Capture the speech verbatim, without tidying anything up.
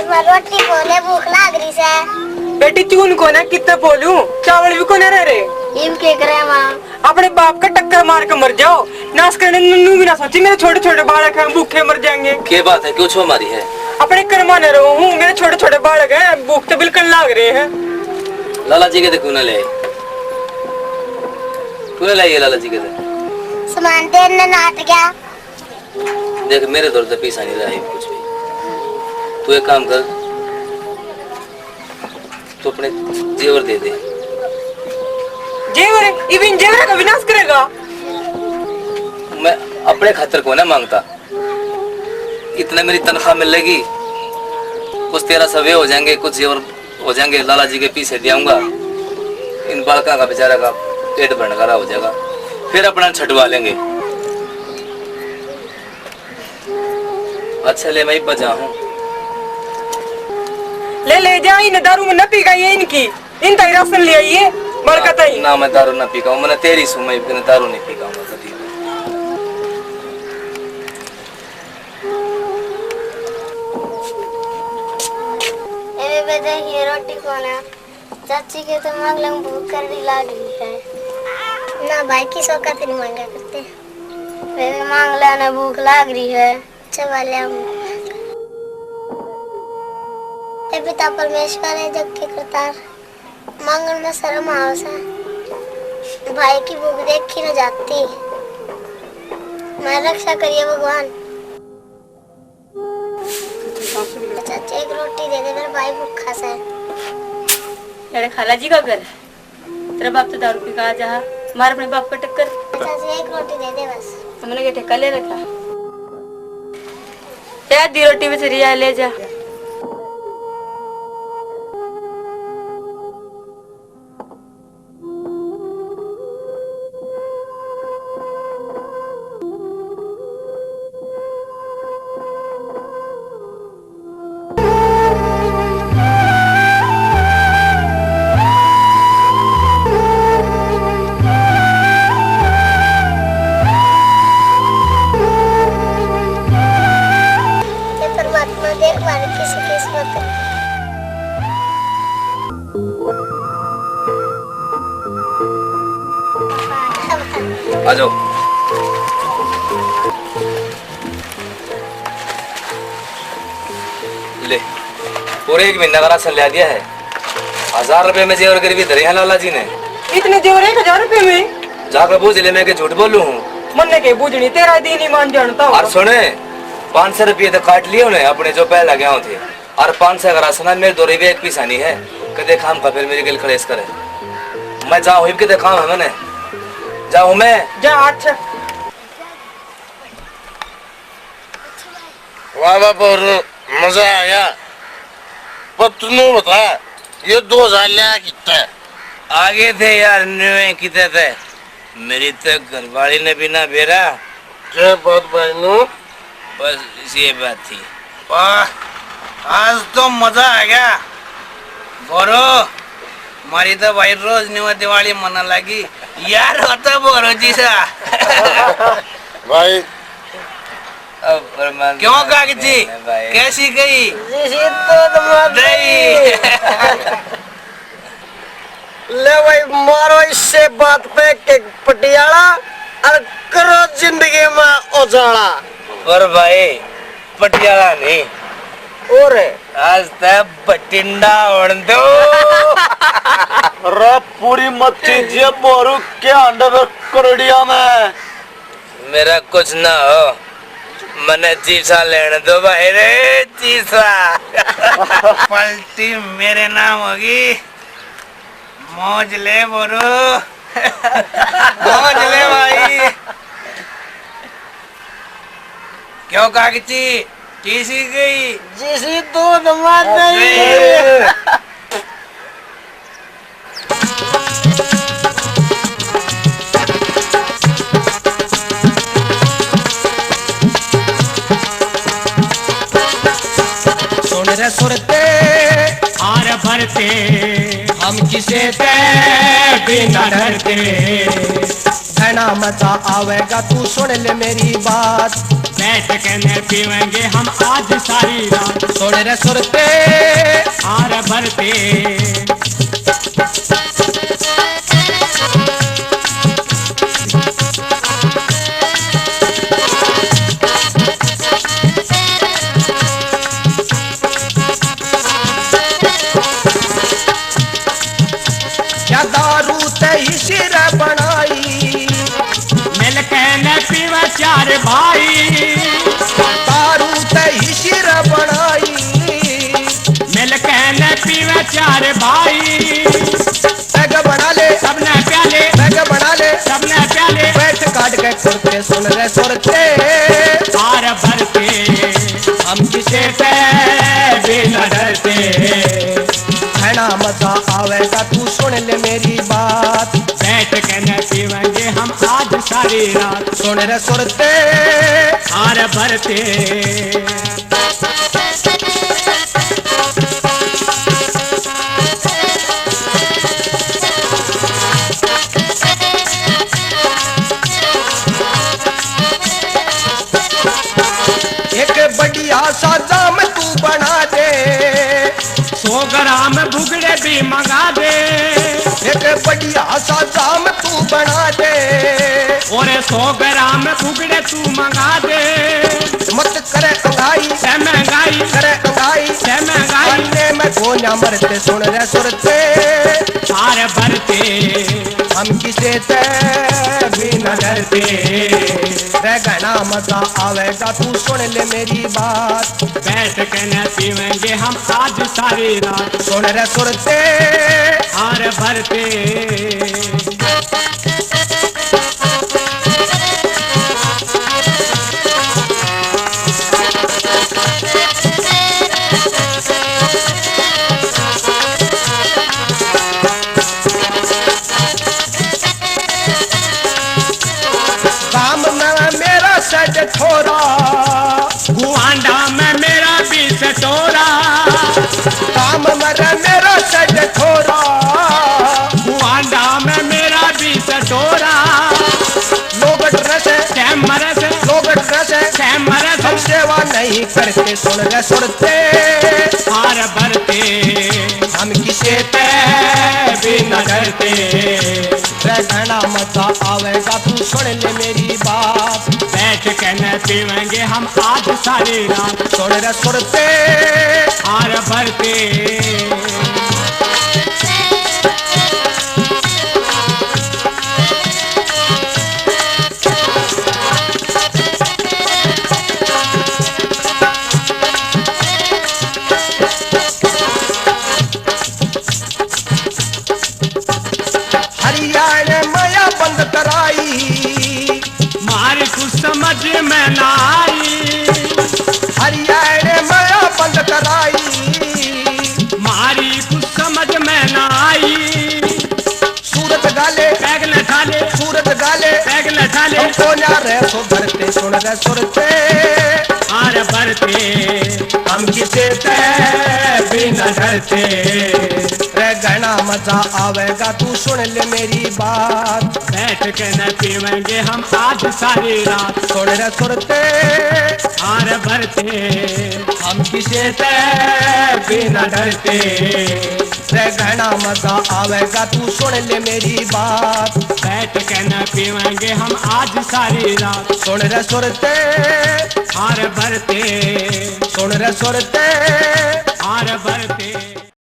मां रोटी बोले, भूख लाग रही से। बेटी, चून कोने, कितने बोलूं, चावल भी कोने रह रहे। इम के करे मां? अपने बाप का टक्कर मार के मर जाओ, नाश करने नू भी ना सोची। मेरे छोटे छोटे बालक हैं, भूखे मर जाएंगे। के बात है, क्यों छो मारी है? अपने कर्मा ने रहो हूँ, मेरे छोटे छोटे बालक हैं, भूख तो बिल्कुल लाग रहे हैं। लाला जी के देखो ना ले, तूने लाई है लाला जी के दे। सामान देने नाट गया। देख, मेरे दौर तो पैसा नहीं रहा है कुछ भी। तू एक काम कर, तू अपने जेवर दे दे। जेवर? इबिन जेवर का विनाश करेगा? मैं अपने खातर को ना मांगता, इतना मेरी तनख्वाह मिलेगी, कुछ तेरा सवे हो जाएंगे, कुछ जेवर हो जाएंगे, लाला जी के पीछे दे आऊंगा। इन बालका का बेचारा का पेट भरने का रहा हो जाएगा, फिर अपना छटवा लेंगे। अच्छा ले, मैं बजा हूँ। ले, ले जा, इन दारू में न पी गई है इनकी, इन ताई राशन ले आइए, बड़का ताई। ना, मैं दारू ना पी का हूँ, मैंने तेरी सू, मैं इनकी दारू नहीं पी का हूँ कभी। ए बेबे, देख, ये रोटी कौन है? चाची के तो मांग लंग भूख करड़ी लाग रही है। ना भाई, किस औकात नहीं मांगा करते। बेबे, मांग लेने, भूख लाग रही है। चबा ले हम। हे पिता परमेश्वर है जग के करतार, मांगण में शर्म आवे से। भाई की भूख देखी न जाती, मैं रक्षा करिए भगवान। चाचा, एक रोटी दे दे, मेरा भाई भूखा से। अरे, खाला जी का घर है। तेरा बाप तो दारू पी के आ जा, मार अपने बाप का टक्कर। चाचा, एक रोटी दे दे बस। हमने के ठेका ले रखा? ए, आधी रोटी बच रही है, ले जा। हे परमात्मा, देख म्हारी किसी किस्मत। आ जाओ। ले, पूरे एक महीना का राशन ला दिया है। हजार रुपए में जेवर गिरवी धरे हैं लाला जी ने। इतने जेवर एक हजार रुपए में? जाकर बूझ ले, मैं के झूठ बोलूं हूँ? मन्ने के बूझनी, तेरा दिन ही मान जानता हूँ। और सुने, पाँच सौ रुपये तो काट लिए उन्हें अपने जो पहला गया थे, और पाँच सौ का राशन है, मेरे दौरे भी एक पैसा नहीं है। कदे काम का फिर मेरी गल कलेश करे। मैं जाऊँ, इब कितने काम है मैंने, जाऊँ मैं। जा, अच्छा। वाह वाह, बहुत मजा आ गया। पर तू बता, ये दो हजार लिया कितना? आगे थे यार, न्यूए किते थे। मेरी तो घरवाली ने भी ना बेरा। क्या बात भाई नू? बस ये बात थी। वाह, आज तो मजा आ गया। बोरो, मारी तो भाई रोज न्यूए दिवाली मना लगी। यार, होता बोरो जी सा। भाई, अब परमात्मा क्यों कागजी? देने भाई। कैसी गई? जिसी तो दमाद दही। ले भाई, मारो इससे बात पे के पटियाला और करो जिंदगी में उजाला। पर भाई, पटियाला नहीं। और? आज तक बठिंडा होण दो। रे पूरी मत कीजिए, बोरू के अंडे करड़िया में। मेरा कुछ ना हो, मने चीसा लेने दो भाई रे, चीसा। पलटी मेरे नाम होगी, मौज ले बोरो, मौज ले भाई। क्यों कागची, किसी गई? जिसी दूध मार नहीं। सुन रे सुरते आर भरते, हम किसे ते भी ना डरते। घना मजा आवेगा, तू सुन ले मेरी बात। बैठ के ने पीवेंगे हम आज सारी रात। सुन तेरे सुरते आर भरते। क्या दारू ते ही सिर बनाई, मिलके न पीवे चार भाई। दारू ते ही सिर बनाई, मिलके न पीवे चार भाई। पैग बना ले, सबने प्याले, पैग बना ले, सबने प्याले। बैठ काट के कुर्ते सुन रे सुरते। आर भरते, हम किसे ते भी न डरते। घना मजा आवेगा, तू सुन ले मेरी बात। बैठ के न पीवेंगे हम आज सारी रात। सुन रे सुरते। आर भरते। एक बढ़िया सा जाम तू बना दे। सौ ग्राम भुगड़े भी मंगा दे। एक बढ़िया सा जाम तू बना दे। और सौ ग्राम भुगड़े तू मंगा दे। मत करे अंगाई, से महंगाई, करे अंगाई, से महंगाई। अन्ने में गोलियां मरते सुन रे सुरते। आर भरते। हम किसे ते भी न डरते। रे घना मजा आवेगा, तू सुन ले मेरी बात। बैठ के न पीवेंगे हम आज सारी रात। सुन रे सुरते। आर भरते। काम में मेरा सज थोड़ा। गुआंडा में मेरा बीस टोरा। काम में मेरा सज थोड़ा। गुआंडा में मेरा बीस टोरा। लोग डरे से, कैमरे से, लोग डरे से, कैमरे से। हम सेवा नहीं करते, सुन रे सुरते। आर भरते। हम किसे ते भी न डरते। रे घना मजा आवेगा, तू सुन ले मेरी बात। बैठ के न पीवेंगे हम आज सारी रात। सुन रे सुरते। आर भरते। हरियाणा माया बंद कराई। मारी कुछ समझ में ना आई। हरियाणा माया बंद कराई। मारी कुछ समझ में ना आई। सूरत गाले, पैग न ठाले, सूरत गाले, पैग न ठाले। हम कोन्या रह सो भरते, सुन रे सुरते। आर भरते। हम किसे ते भी न डरते। रे घना मजा आवेगा, तू सुन ले मेरी बात। बैठ के न पीवेंगे हम आज सारी रात। सुन रे सुरते। आर भरते। हम किसे ते भी न डरते। रे घना मजा आवेगा, तू सुन ले मेरी बात। बैठ के न पीवेंगे हम आज सारी रात। सुन रे सुरते। आर भरते। सुन रे सुरते।